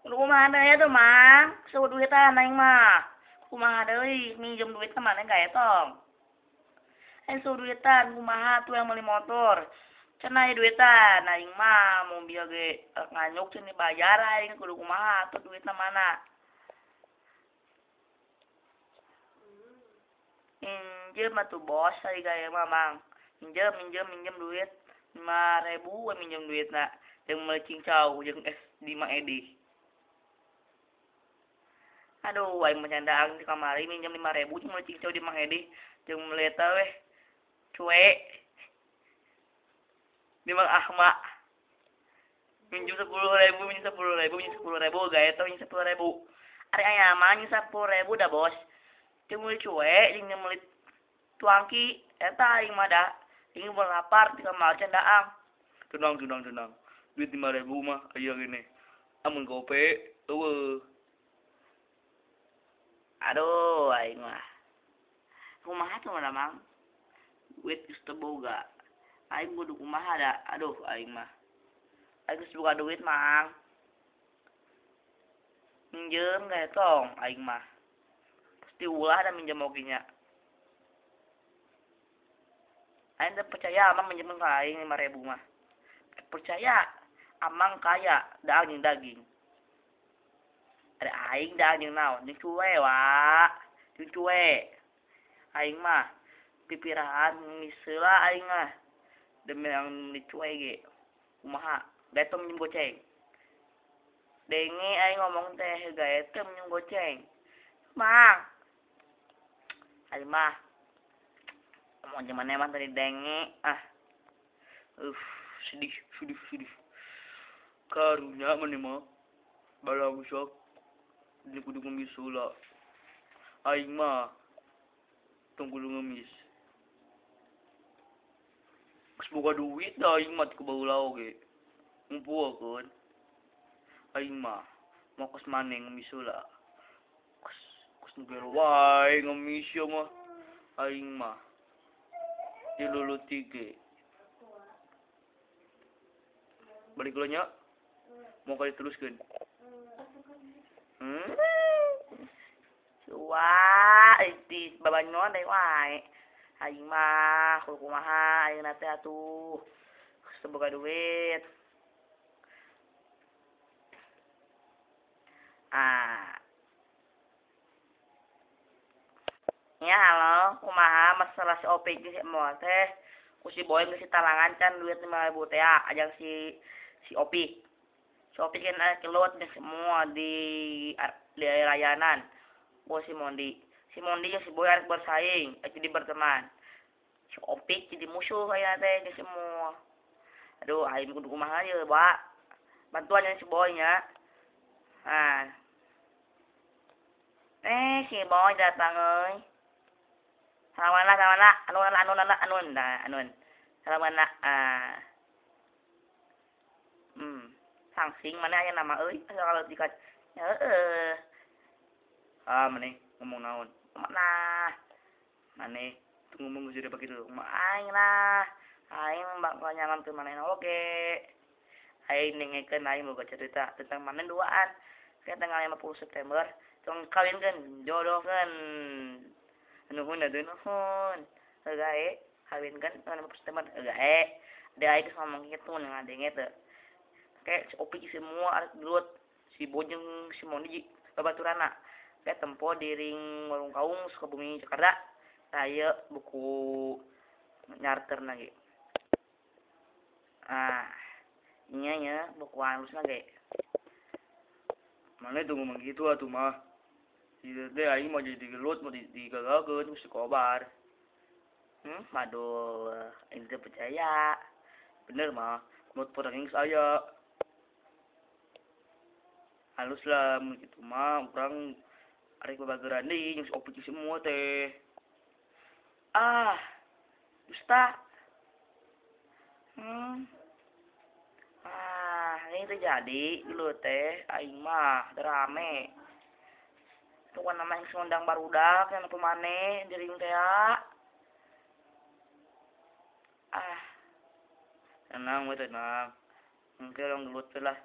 Kumaha deui atuh, Mang? Seueuh duitan aing mah. Kumaha deui minjem duit ka maneh gae tong. Aing seueuh duitan kumaha tuh yang meuli motor. Cenah aya duitan aing mah mobil ge nganyuk cenah dibayar aing kudu kumaha atuh duitna mana. Minjem atuh bos ari gae mah, Mang. Minjem minjem minjem duit 5.000 we minjem duitna jeung meuli cincau jeung es di Mang Edi. Aduh, aing mah candaan di kamari minjem 5.000 jeung meuli cincau di Mang Edi jeung meuli eta weh cuek di Mang Ahma. Minjem 10.000, minjem 10.000, minjem 10.000, gae teh minjem 10.000. Ari aya mah minjem 10.000 da bos. Jeung meuli cuek jeung meuli tuangki eta aing mah da. Aing mun lapar di kamar candaan. Tenang, tenang, tenang. Duit 5.000 mah aya gini. Amun gope eueuh. Aduh, aing mah. Kumaha tuh mana, Mang? Duit geus teu boga. Aing kudu kumaha da? Aduh, aing mah. Aing geus boga duit, Mang. Minjem gae tong aing mah. Pasti ulah da minjem oge nya. Aing teu percaya amang minjem ka aing 5.000 mah. Percaya amang kaya daang jeung daging. Ada aing daang jeung naon? Jeung cuwe wa. Jeung cuwe. Aing mah pipirahan miseula aing mah. Demi yang meuli cuwe ge. Kumaha? Gae teu minjem goceng. Denge aing ngomong teh gae teu minjem goceng. Mang. Aing mah ngomong jeung maneh mah tadi denge ah. Sedih, sedih, sedih. Karunya maneh mah balangsak jeung kudu ngemis heula. Aing mah tong kudu ngemis. Geus boga duit da aing mah teu baheula oge. Ngumpulkeun. Aing mah moal kos maneh ngemis heula. Kos kos nu gelo wae ngemis ieu mah. Aing mah diluluti ge. Balik heula nya. Moal ka diteruskeun. Wah, di babanyoan deui wae. Aing mah kudu kumaha ayeuna teh atuh. Geus teu boga duit. Ah. Ya halo, kumaha masalah si Opik jeung si Emol teh? Ku si Boy geus ditalangan can duit 5.000 teh ajang si Opik. Si Opik kan aya kelut jeung semua di layanan. Ku si Mondi. Si Mondi jeung si Boy arek bersaing, jadi berteman. Si Opik jadi musuh aya teh jeung semua. Aduh, aing kudu kumaha ieu, Pak. Bantuan jeung si Boy nya. Ah. Si Boy datang euy. Salaman lah, salaman lah. Anun, anun, anun, anun, nah, anun. Salaman lah. Ah. Sangsing mana aya nama euy? Asal kalau dikat. Heeh. Ah, maneh ngomong naon? Mana? Maneh teu ngomong geus jadi kitu. Aing lah. Aing bakal nyaman teu manehna oge. Aing dengekeun aing boga cerita tentang maneh duaan. Kayak tanggal 50 September tong kawinkeun, jodohkeun. Nuhun atuh nuhun. Hegae kawinkeun tanggal 50 September hegae. Da aing geus ngomong kitu ngadenge teu. Kayak si Opik semua arek gelut si Bojeng si Mondi babaturana. Kayak tempo di ring Warung Kaung Sukabumi Jakarta. Tah ieu buku nyarterna ge. Ah, nya nya buku alusna ge. Maneh teu ngomong kitu atuh mah. Ieu teh aing mah jadi gelut mah digagalkeun ku si Kobar. Waduh, aing teu percaya. Bener mah, mood potong geus aya. Halus lah mun kitu mah urang arek babageran deui jeung si Opik semua teh. Ah, dusta. Ah, ini terjadi dulu teh aing mah rame. Tuh kan nama yang ngundang barudak yang maneh di ring teh. Ah. Tenang we tenang. Engke urang gelut teh lah.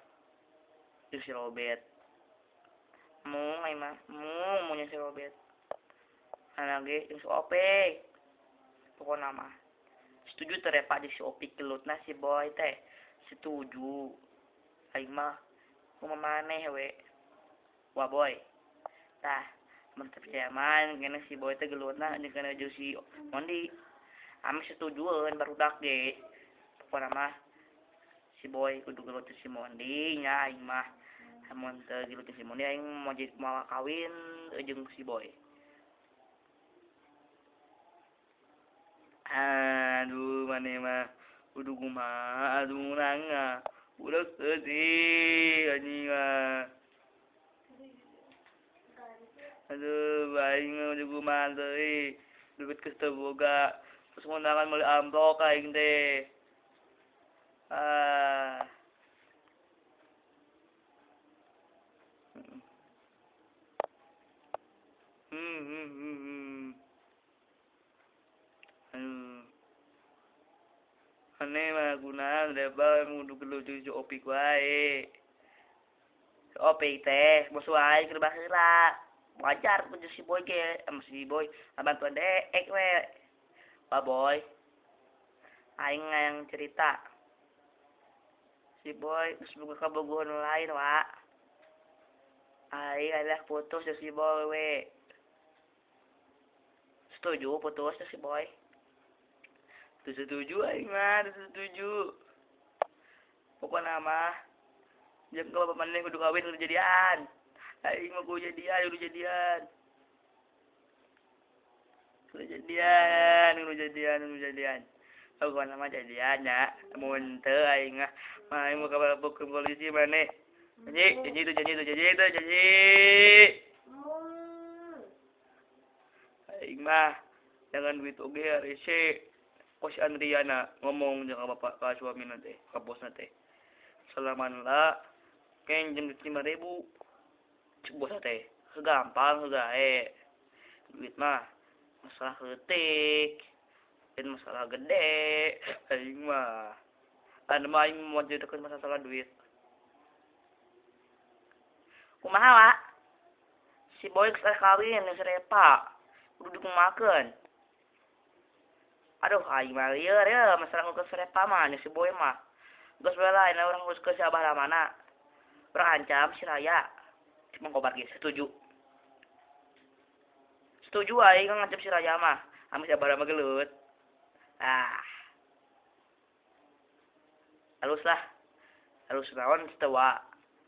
Jeung si Robert. Mung aing mah, mung maunya si Robert. Anak ge jeung si Ope. Pokona mah setuju teh Repa jeung si Opi gelutna si Boy teh. Setuju. Aing mah kumaha maneh we. Wah Boy. Tah, mun teu percaya mah kena si Boy teh gelutna jeung kana jeung si Mondi. Ami setujueun barudak ge. Pokona mah si Boy kudu gelut si Mondi nya aing mah. Mun teu gelut si Mondi aing mau jadi mau kawin jeung si Boy. Aduh maneh mah kudu kumaha aduh urang budak sedih anjing mah. Aduh aing mah kudu kumaha deui duit geus teu boga terus ngundangan meuli amplop aing teh. Ah. Aduh. Aneh mah gunaan Reba kudu gelut jeung si Opik wae. Si Opik teh musuh aing keur baheula. Wajar kudu si Boy ge, sama si Boy bantuan deek we. Wah Boy. Aing yang cerita. Si Boy geus boga kabogohan nu lain wa. Aing adalah putus jeung si Boy we. Setuju putus jeung si Boy. Teu setuju aing mah, teu setuju. Pokona mah jeung ka bapak maneh kudu kawin kudu jadian. Aing mah kudu jadian, kudu jadian. Kudu jadian, kudu jadian, kudu jadian. Pokona mah jadian nya, mun teu aing mah aing mah kabar polisi maneh. Janji, janji itu, janji itu, janji itu, janji. Aing mah jangan duit oge rese. Kos Andriana ngomong jeung ka bapak ka suamina teh, ka bosna teh. Salaman lah, kenjem duit 5.000. Cek bosna teh, gampang gae. Duit mah masalah leutik, dan masalah gede. Aing mah anu mah aing mau ceritakeun masalah duit. Kumaha wa? Si Boy geus kawin jeung si Repa. Kudu dikumahakeun. Aduh, aing mah lieur ya masalah ngurus si Repa mah si Boy mah. Geus we lah urang nguruskeun si Abah Ramana. Urang ancam si Raya. Cuma kobar ge setuju. Setuju aing ngancam si Raya mah. Ame si Abah Rama gelut. Ah. Halus lah. Halus naon teu wa.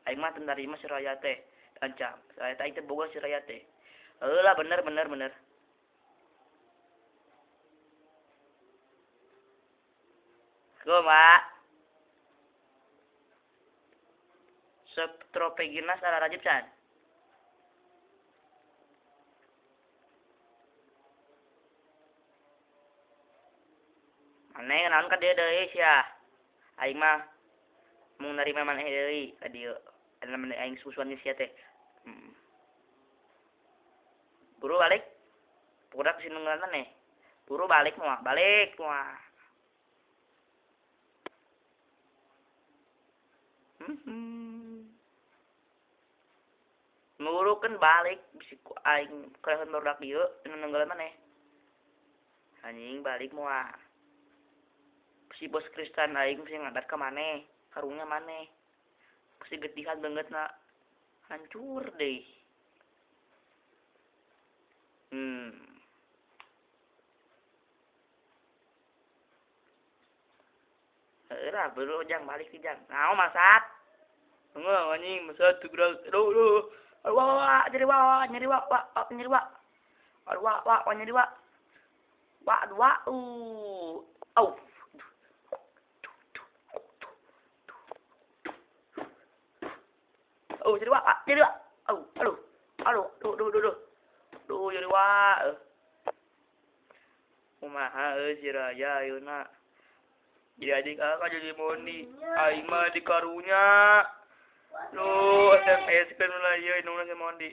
Aing mah teu narima si Raya teh ancam. Raya teh aing teh boga si Raya teh. Heuh lah bener bener bener. Go, Mak. Stropegina salah rajib can. Maneh naon ka dieu deui sia. Aing mah mung narima maneh deui ka dieu. Ada maneh aing susuan sia teh. Buru balik. Budak sing nungguan maneh. Buru balik moal, balik moal. Ngurukeun balik bisi ku aing kalehan barudak dieu nungguan maneh. Anjing balik moal. Si bos Kristan aing bisa ngadat ka maneh, karunya maneh. Pasti getihan banget na. Hancur deh. Heuh lah, buru jang balik sih jang. Naon masak? Enggak anjing, masak tuh gerak. Aduh, aduh. Aduh, wah, wah, nyeri wah, nyeri wah, wah, nyeri wah. Aduh, wah, wah, nyeri wah. Wah, aduh, wah, Au. Oh, jadi wah, jadi wah. Aduh, aduh. Aduh, aduh, aduh, aduh. Aduh, jadi wah. Kumaha euy si Raya ayeuna. Jadi adik kakak jadi Mondi. Aing mah di karunya. Duh, SMS kan lah ieu indungna si Mondi.